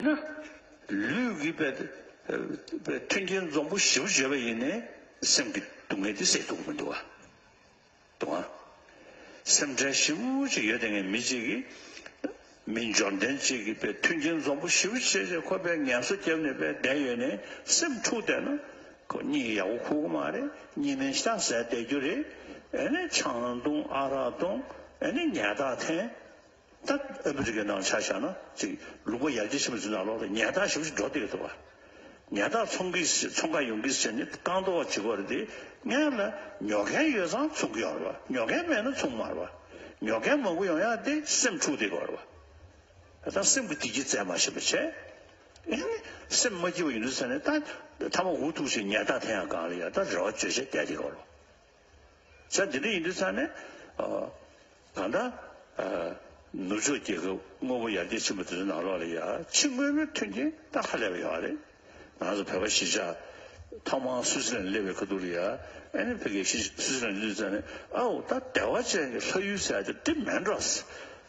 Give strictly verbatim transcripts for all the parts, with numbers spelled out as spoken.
ན། ལུས་ཀྱི་པའི་པའི་མཐུན་རྐྱེན་འཛོམས་པོ་ཞེ་པོ་ཅིག་ཡོད་པ་ཡིན་ནའི་སེམས་ཀྱི་སྡུག་བསྔལ་དེ་སེལ་ཐུབ་ཀྱི་མི་འདུག་བ། འདུག་བ། སེམས་ཁྲལ་ཞེ་པོ་ཅིག་ཡོད་བསྡད་མཁན་མི་གཅིག་གིས། མི་འབྱོར་ལྡན་གཅིག་གིས་པའི་མཐུན་རྐྱེན་འཛོམས་པོ་ཞེ་པོ་ཅིག་བྱས་བྱས་ཁོ་པའི་ངལ་གསོ་བརྒྱབ་ནས་པའི་བསྡད་ཡོད་ནའི་སེམས་འཁྲུགས་བསྡད་ན། ཁོ་གཉིད་ཡག་པོ་ཁུག་གི་མ་རེད། གཉིད་སྨན་ཤ་ཟས་བསྡད་རྒྱུ་རེད། ཨ་ནི་ཆང་འཐུང་ཨ་རག་འཐུང་ཨ་ནི་ཉལ་ཐག་འཐེན། ད་ཨ་མི་རི་ཀའི་ནང་ཆ་བཞག་ན་ཅིག་ལུང་པ་ཡར་རྒྱས་ཕྱིན་པ་ཚོའི་ནང་ལོགས་ལ་ཉལ་ཐག་ཞེ་པོ་ཅིག་འགྲོ་བསྡད་ཀྱི་འདུག་བ། ཉལ་ཐག་འཚོང་གི་འཚོང་ག་ཡོང་གི་ཟེར་ནི་རྐང་ཐོག་ཅིག་བར་དེ་སྔོན་ལ་ཉོ་མཁན་ཡོད་ཙང་འཚོང་གི་ཡོད་རེད་བ། ཉོ་མཁན་མེད་ན་འཚོང་མ་རེད་བ། ཉོ་མཁན་མང་པོ་ཡོང་ཡག་དེ་སེམས་འཁྲུག་བསྡད་ཀྱི་ཡོད་རེད་བ། ད་སེམས་ཀྱི་བདེ་སྐྱིད་བཙལ་མ་ཤེས་པ་བྱས། ཨེ་ནི་སེམས་མ་སྐྱིད་པ་ཡིན་དུས་ཙ་ནས་ད་ཐ་མ་འུ་ཐུག་ཅིག་ཉལ་ཐག་འཐེན་ཡག་སྒང་ལ་ཡ་ད་རེ་བ་བཅོལ་བྱས་བསྡད་བསྡད་ཀྱི་ཡོད་རེད་བ། ས་འདི་འདྲ་ཡིན་དུས་ཙང་ནས། ཨ། གང་ལྟར། ཨ། ནུབ་ཕྱོགས་རྒྱལ་ཁབ་དངོས་པོ་ཡར་རྒྱས་ཕྱིན་པ་དེ་ཚོའི་ནང་ལོགས་ལ་ཡ་ཕྱི་དངོས་པོའི་མཐུན་རྐྱེན་ད་ཧ་ལས་པ་ཡོད་རེད། ང་ཚོ་བོད་པ་གཞིས་ཆགས་ཐོག་མར་སུད་སི་ལན་སླེབས་པའི་ཁ་ཐུག་ལ་ཡ། ཨ་ནི་ཕ་གིའི་གཞིས་སུད་སི་ལན་སླེབས་ཙང་ནས་ཨའོ་ད་བདེ་བ་ཅན་གྱི་ལྷ་ཡུལ་ཟེར་ཡ་དེ་འདི་མིན་འགྲོ།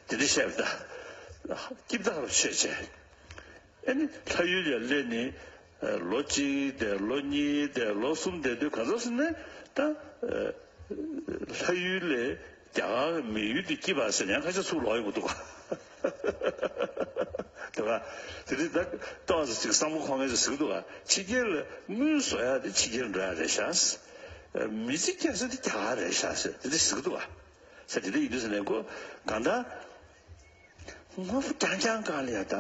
དེ་འདྲ་བཤད་པ་ད། སྐྱིད་པ་ལ་ཆོས་བྱས། ཨ་ནི་ལྷ་ཡུལ་ལ་སླེབས་ནས། ལོ་གཅིག་བསྡད། ལོ་གཉིས་བསྡད། ལོ་གསུམ་བསྡད་དུས་ག་ཚོད་ཟེར་ན་ད། ལྷ་ཡུལ་ལས་རྒྱ་གར་གྱི་མི་ཡུལ་དེ་སྐྱིད་པ་ཟེར་ཡང་ཁ་ཤས་ཚུར་ལོག་ཡོང་གི་འདུག་ག། དེ་ག་དེ་དུས་ད་ཏོག་ཙམ་ཅིག་བསམ་བློ་འཁོར་མཁན་ཚོས་ཟེར་གི་འདུག་ག། ཕྱི་རྒྱལ་ལ་དངུལ་བཟོ་ཡ་དེ་ཕྱི་རྒྱལ་འགྲོ་ཡ་རེད་ཤག། མི་ཚེ་སྐྱེལ་ས་དེ་རྒྱ་གར་རེད་ཤག་ཟེར་དེ་འདྲ་ཟེར་གི་འདུག་ག། ས་དེ་འདྲ་ཡིན་དུས་ཟེར་ནས་ཁོ་གང་ལྟར། དངོས་པོ་རྐྱང་རྐྱང་སྒང་ལ་ཡ་ད་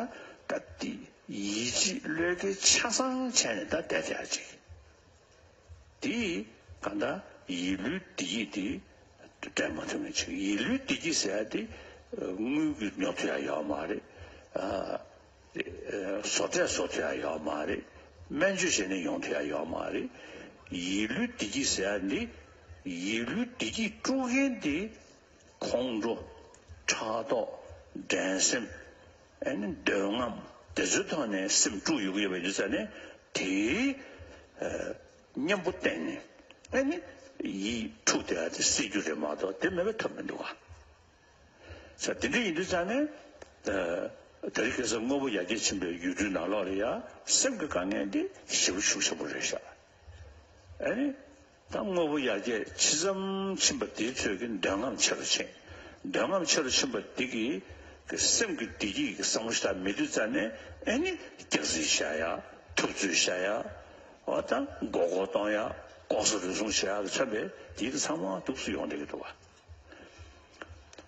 ད་དེ་ཡིད་ཆེས་བློས་འགེལ་ཆ་ཚང་བྱས་ནས་ད་བསྡད་བསྡད་ཅིག། དེ་གང་ལྟར་ཡིད་བློའི་བདེ་སྐྱིད་དེ་སྤྲད་མ་ཐུབ་མཁན་ཅིག། ཡིད་བློའི་བདེ་སྐྱིད་ཟེར་ཡ་དེ་དངུལ་གྱིས་ཉོ་ཐུབ་ཡ་ཡོད་མ་རེད། ཨ། བཟོ་གྲྭས་བཟོ་ཐུབ་ཡ་ཡོད་མ་རེད། སྨན་བཅོས་བྱས་ནས་ཡོང་ཐུབ་ཡ་ཡོད་མ་རེད། ཡིད་བློའི་བདེ་སྐྱིད་ཟེར་ཡ་འདི་ཡིད་བློའི་བདེ་སྐྱིད་དཀྲུག་མཁན་དེ། ཁོང་ཁྲོ། ཕྲག་དོག། འགྲན་སེམས། ཨ་ནི་འདོད་རྔམ་དེ་ཚོའི་ཐོག་ནས་སེམས་དཀྲུགས་ཡོང་གི་ཡོད་པ་ཡིན་ཙང་ནས་དེའི་ཨ་གཉེན་པོ་བསྟེན་ནས་ཨ་ནི་ཡིད་འཁྲུགས་བསྡད་ཡ་དེ་སེལ་རྒྱུ་རེད་མ་གཏོགས་དེ་མེད་པ་ཐབས་མི་འདུག་ག། ས་དེ་འདྲ་ཡིན་དུས་ཙང་ནས་ཨ་དེ་རིང་ཁ་སང་དངོས་པོ་ཡར་རྒྱས་ཕྱིན་པའི་ཡུལ་གྲུའི་ནང་ལོགས་ལ་ཡ་སེམས་ཀྱི་དཀའ་ངལ་འདི་ཞེ་པོ་ཤུགས་ཆེན་པོ་རེད་ཤག། ཨ་ནི། ད་དངོས་པོ་ཡར་རྒྱས་ཇི་ཙམ་ཕྱིན་པ་དེའི་ཚོད་ཀྱིས་འདོད་རྔམ་ཆེ་རུ་ཕྱིན། འདོད་རྔམ་ཆེ་རུ་ཕྱིན་པ་དེ་གིས་ཀྱི་སེམས་ཀྱི་བདེ་སྐྱིད་ཀྱི་བསམ་བློ་ཞིག་ད་མེད་དུས་ཙང་ནས་ཨ་ནི་སྐྱག་རྫུན་བཤད་ཡ། ཐུབ་ཚོད་བཤད་ཡ། འོ་ད་མགོ་སྐོར་གཏོང་ཡ། ལྐོག་ཟ་རུལ་སུངས་བྱེད་ཡ་གི་མཚོན་པའི་དེ་གི་ཚང་མ་འདུག་སེ་ཡོང་བསྡད་ཀྱི་འདུག་བ།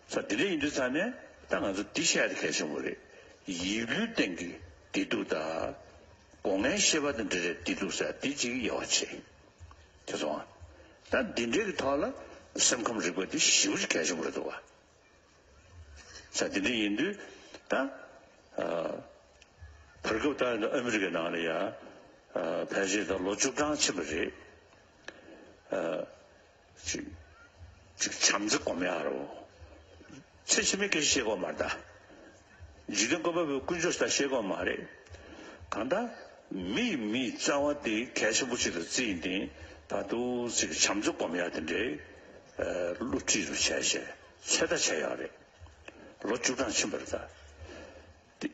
ས་དེ་འདྲ་ཡིན་དུས་ཙང་ནས་ད་ང་ཚོ་འདི་བཤད་ཡ་དེ་གལ་ཆེན་པོ་རེད། ཡིད་བློའི་སྟེང་གི་བདེ་སྡུག་དང་། སྒོ་ལྔའི་ཤེས་པ་དང་འབྲེལ་བའི་བདེ་སྡུག་ཟེར་དེ་གཅིག་དབྱེ་བ་ཕྱེ། དེ་སོང་ང་། ད་འདི་འདྲའི་གི་ཐོག་ལ་སེམས་ཁམས་རིག་པ་དེ་ཞེ་པོ་ཅིག་གལ་ཆེན་པོ་རེད་འདུག་བ། ས་དེ་འདྲ་ཡིན་དུས་ད། ཨ། བར་སྐབས་ད་ཨ་མི་རི་ཀའི་ནང་ལ་ཡ། ཨ། ཕལ་ཆེར་ད་ལོ་བཅུ་གྲངས་ཕྱིན་པ་རེད། ཨ། ཅིག་ཅིག་བྱམས་བརྩེ་སྒོམ་ཡག་རོ། ཚེ་ཕྱི་མའི་སྐད་ཆ་བཤད་དགོས་མ་རེད་ད། འཇིག་རྟེན་བཀོད་པ་པོའི་དཀོན་མཆོག་ད་བཤད་དགོས་མ་རེད། གང་ལྟར་མི་ཡིས་མི་ཡི་རྩ་བ་དེ་གལ་ཆེན་པོ་ཞིག་ལ་བརྩིས་ཡིན་ཏེ་ད་དུང་ཅིག་བྱམས་བརྩེ་སྒོམ་ཡག་དེ་འདྲའི་བསླུ་བྲིད་རུ་བྱས་བྱས་ཚོད་ལྟ་བྱས་ཡོད་རེད། ལོ་བཅུ་གྲངས་ཕྱིན་པ་རེད་ད། དེ་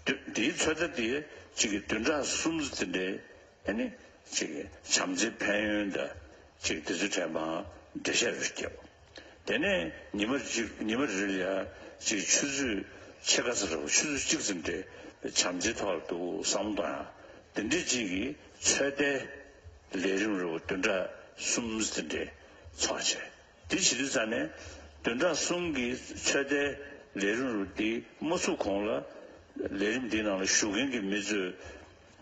དེ་དེའི་ཚོད་ལྟ་དེ་གཅིག་གི་བདུན་ཕྲག་གསུམ་ཙམ་དེ་འདྲའི་ཨ་ནི་གཅིག་གི་བྱམས་བརྩེའི་ཕན་ཡོན་དང་གཅིག་དེ་ཚོའི་གྲས་མར་འགྲེལ་བཤད་རེ་བརྒྱབ། དེ་ནས་ཉི་མ་གཅིག་ཉི་མ་རེ་རེ་ལ་ཡ་གཅིག་ཆུ་ཚོད་ཕྱེད་ཀ་ཙམ་རེ་བ་ཆུ་ཚོད་གཅིག་ཙམ་དེ་བྱམས་བརྩེའི་ཐོག་ལ་འདུག་བསམ་བློ་གཏོང་ཡ་དེ་འདྲའི་གཅིག་གི་ཚོད་ལྟའི་ལས་རིམ་རེ་བ་བདུན་ཕྲག་གསུམ་ཙམ་དེ་འདྲའི་ཚོགས་བྱས། དེ་བྱེད་དུས་ཙང་ནས་བདུན་ཕྲག་གསུམ་གྱི་ཚོད་ལྟའི་ལས་རིམ་རུ་འདི་མ་ཚུགས་གོང་ལ་ལས་རིམ་འདིའི་ནང་ལ་ཞུགས་མཁན་གྱི་མི་ཚོས་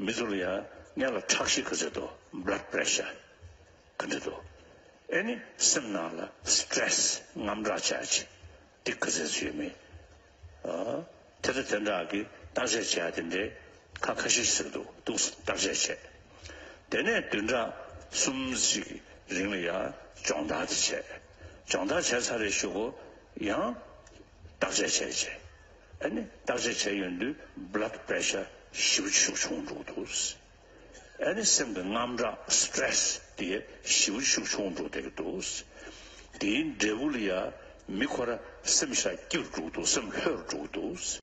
མི་ཚོ་ལ་ཡང་སྔོན་ལ་ཁྲག་ཤེད་ག་ཚོད་འདུག blood pressure ག་འདྲ་འདུག་ཨེ་ནི་སེམས་ནང་ལ་stress དངངས་སྐྲག་ཆགས་ཅིག་འདི་ག་ཚོད་ཚོད་ཡོད་མེད། ཨ། དེ་དང་དེ་འདྲ་གི་བརྟག་དཔྱད་བྱས་དེ་འདྲའི་ཁ་ཁ་ཤས་ཤིག་འདུག་འདུག་བརྟག་དཔྱད་བྱས། དེ་ནས་བདུན་ཕྲག་གསུམ་ཞིག་རིང་ལ་ཡང་སྦྱོང་བརྡར་དེ་བྱས། སྦྱོང་བརྡར་བྱས་ཚར་རེ་ཞུ་གོ་ཡང་བརྟག་དཔྱད་བྱས་བྱས། ཨ་ནི་བརྟག་དཔྱད་བྱས་ཡོང་དུས་blood pressure ཞེ་པོ་ཅིག་ཤུགས་ཆུང་འགྲོ་གི་འདུག་ཨ་ནི་སེམས་ཀྱི་དངངས་སྐྲག་stress དེ་ཞེ་པོ་ཅིག་ཤུགས་ཆུང་འགྲོ་བསྡད་ཀྱི་འདུག་དེའི་འབྲས་བུ་ལ་ཡང་མི་ཁོ་ར་སེམས་ཤ་སྐྱིད་རུ་འགྲོ་གི་འདུག་སེམས་ལྷོད་རུ་འགྲོ་གི་འདུག